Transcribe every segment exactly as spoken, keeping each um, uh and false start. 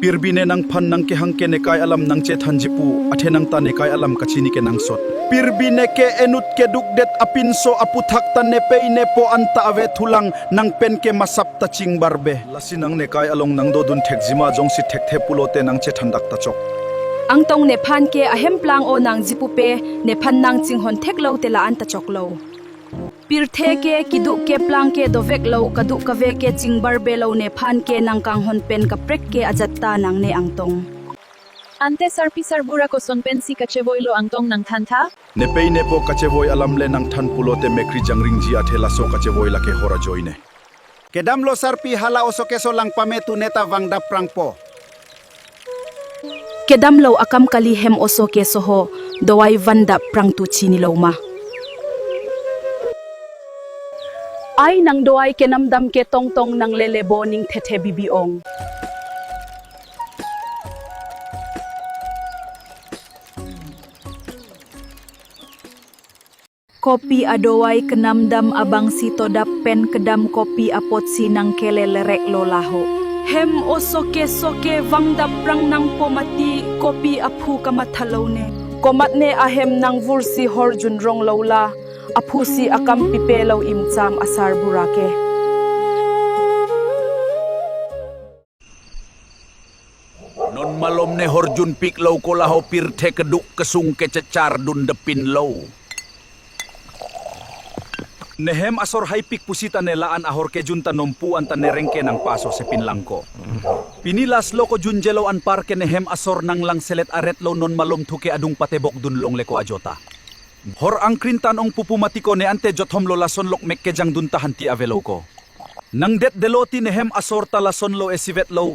Pirbi ne nangphan nangkehang ke nekai alam nangchethanji pu, athe nang ta nekai alam kachini kenangsot. Pirbi ne ke enut keduk det apinso aputhak ta nepei nepo anta ave thulang, nangpen ke masap ta chingbarbe. Lasi nang nekai along nangdodun thekjima, jongsi thekthe pulote nangchethan dak ta chok. Angtong nephan ke ahemplang o nangji pupe, nephan nangchinghon theklo te la-an ta choklo. Pirthe ke kiduk keplang ke doveklo, kaduk kave ke chingbarbe lo, nephan ke nangkanghon pen kaprek ke ajat ta nangne angtong. Ante sarpi sarbura koson pensi kachevoilo angtong nangthantha? Nepei nepo kachevoi alam le nangthan pulote mekri jangringji, athe laso kachevoi lake hor ajoine. Kedamlo sarpi, hala oso keso lang pame tu neta vangdap prangpo. Kedamlo akam kali, hem oso keso ho dovai vandap prang tu chinilo ma. Ai nang dovai kenamdam ke tongtong nanglele bo ning thethe bibi ong. Kopi adovai kenamdam abangsi todap pen kedam kopi apotsi nangkele lerek lo laho. Hem oso keso ke vangdap prang nangpo mati, kopi aphu kamathalo ne. Komatne ahem nangvursi horjun ronglo la, aphusi akam pipelo imcham asarbura ke. Non malom ne horjunpiklo ko laho, pirthe keduk kesung kechechar dundepinlo. Nehem asor haipik pusita ne la-an ahor kejun ta nompu anta nereng ke nangpaso sepin lang ko. Pini last lo ko junjelo anpar ke nehem asor nanglangselet aretlo, non malom thu ke adung patebok dunlongle ko ajota. Hor angkrin tan ong pupu mati ko ne ante jothom lo, lason lok mek kejang dun ta hanti avelo ko. Nangdet delo ti nehem asor ta lason lo esivet lo.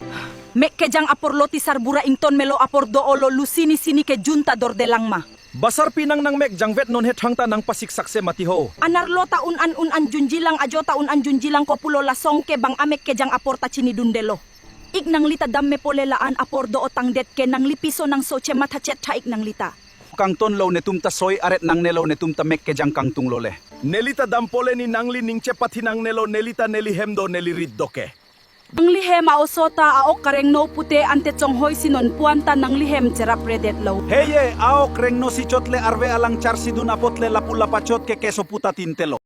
Mek kejang apor lo ti sarbura ington melo, apor do-olo, lu sini sini kejun ta dordelang ma. Ba sarpi nang nangmek jangvet non he thangta nangpasiksakse mati ho. Anerlo ta un-an un-an junjilang, ajo ta un-an junjilang ko pulo, lasong ke bang amek kejang apor ta chinidundelo. Ik nangli ta dam me pole, la-an apor do-o tangdet ke nangli piso nangso chematha chet tha ik nangli ta. Kangtonlo netum ta soi aret nangnelo, netum ta mek kejang kangtung lo le. Neli ta dam pole ni nangli ning chepathi nangnelo, neli ta neli hem do neli rit do ke. Nangli hem a-oso ta a-ok karengno pute ante chonghoi si non puan ta nangli hem cherap redet lo. Heye, a-ok rengno si chot le arve alang charsi dun apot le lapu lapachot ke keso puta tinte lo.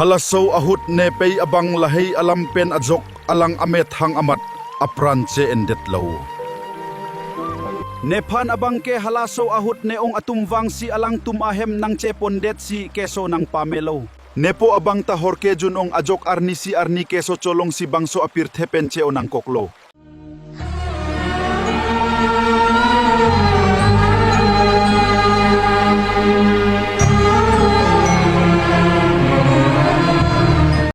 Halaso ahut nepei abang lahei alam pen ajok alang amethang amat apran che-endetlo. Nephan abang ke halaso ahut ne-ong atum vangsi alangtum ahem nangchepondet si keso nangpamelo. Nepo abang ta hor kejun ong ajok arni si arni keso cholong si bangso apirthe pen che-o nangkoklo.